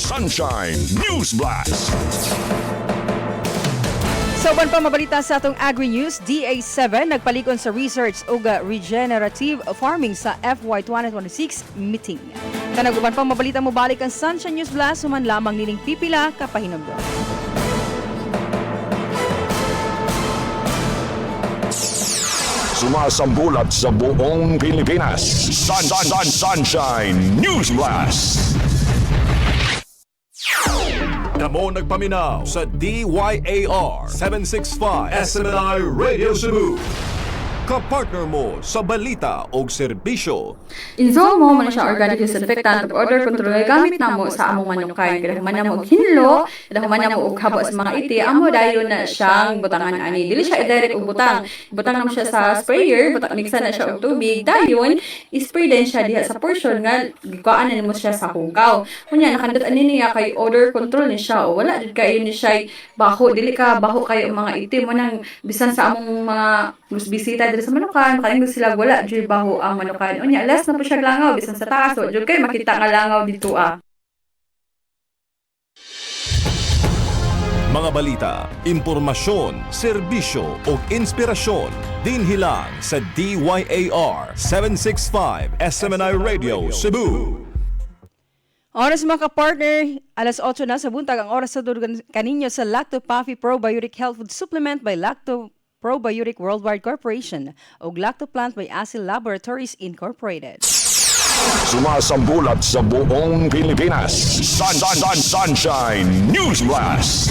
Sunshine News Blast. Sa uban pa mabalita sa atong Agri News, DA7 nagpalikon sa research ug regenerative farming sa FY 2026 meeting. Kanang uban pa mabalita, mobalik ang Sunshine News Blast human lamang nining pipila ka pahinumdom. Sumasambulat sa buong Pilipinas. Sun, Sun, Sun, Sunshine News Blast. Kamo nagpaminaw sa DYAR 765 SMNI Radio Cebu. Kapartner mo sa balita o serbisyo. Inzo mo man siya organic disinfectant ug odor control nga gamit namo sa among manukan. Kaya human namo og hinlo, kaya human namo og habo sa mga iti, amo dayon na siyang butangan ani. Dili siya i-direct og butang. Butang namo siya sa sprayer, butang mixa na siya og tubig, dayon i-spray din siya diha sa portion nga gikuan na nimo siya sa hugaw. Unya nakandot ani niya kay odor control ni siya o wala jud kayo ni siya baho, dili ka baho kayo ang mga iti mo nang bisan sa among mga bisita diri sa manukan, makaingon sila wala jud baho ang manukan. Unya less na po siya langaw bisan sa taas, wa jud kay makita nga langaw dito ah. Mga balita, impormasyon, serbisyo ug inspirasyon dinhi lang sa DYAR 765 SMNI Radio Cebu. Oras, mga ka-partner, alas 8 na sa buntag ang oras sa durgan kaninyo sa Lacto Puffy Probiotic Health Food Supplement by Lacto Probiotic Worldwide Corporation ug Lacto Plant by Acil Laboratories Incorporated. Sumasambulat sa buong Pilipinas. Sun, Sun, Sun, Sunshine News Blast.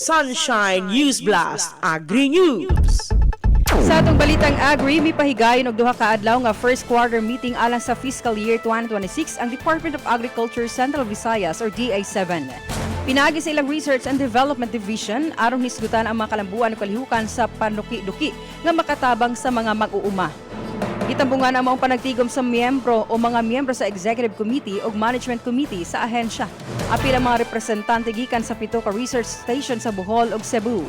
Sunshine News Blast Agri News. Sa atong balitang Agri, may pahigayon og duha ka adlaw nga first quarter meeting alang sa fiscal year 2026 ang Department of Agriculture Central Visayas or DA7. Pinaagi sa ilang Research and Development Division aron hisgutan ang mga kalambuan ug kalihukan sa panuki-duki nga makatabang sa mga mag-uuma. Gitambungan ang maong panagtigom sa miyembro o mga miyembro sa Executive Committee o Management Committee sa ahensya. Apil ang mga representante gikan sa pito ka research station sa Bohol ug Cebu.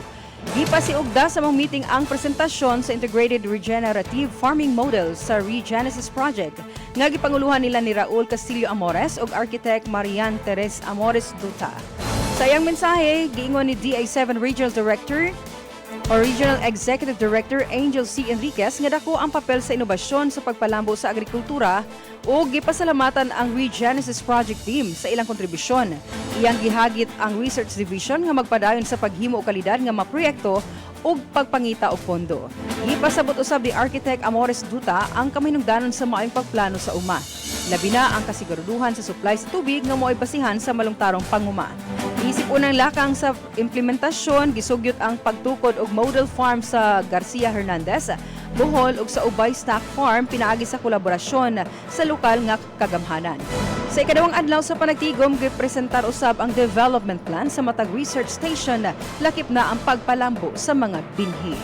Gipasiugda sa maong meeting ang presentasyon sa Integrated Regenerative Farming Model sa Regenesis Project nga gipanguluhan nila ni Raul Castillo Amores ug Architect Marian Teres Amores Duta. Sa iyang mensahe, giingon ni DA7 Regional Director o Regional Executive Director Angel C. Enriquez nga dako ang papel sa inobasyon sa pagpalambo sa agrikultura ug gipasalamatan ang Regenesis Project Team sa ilang kontribusyon. Iyang gihagit ang Research Division nga magpadayon sa paghimo og kalidad nga mga proyekto ug pagpangita og pondo. Gipasabot usab ni Architect Amores Duta ang kaminungdanon sa maayong pagplano sa uma. Labi na ang kasiguraduhan sa supply sa tubig nga mo'y basihan sa malungtarong panguma. Isip unang lakang sa implementasyon, gisugyot ang pagtukod og model farm sa Garcia Hernandez, Bohol ug sa Ubay Stock Farm pinaagi sa kolaborasyon sa lokal nga kagamhanan. Sa ikadawang adlaw sa panagtigom, gipresentar usab ang development plan sa matag research station, lakip na ang pagpalambo sa mga binhi.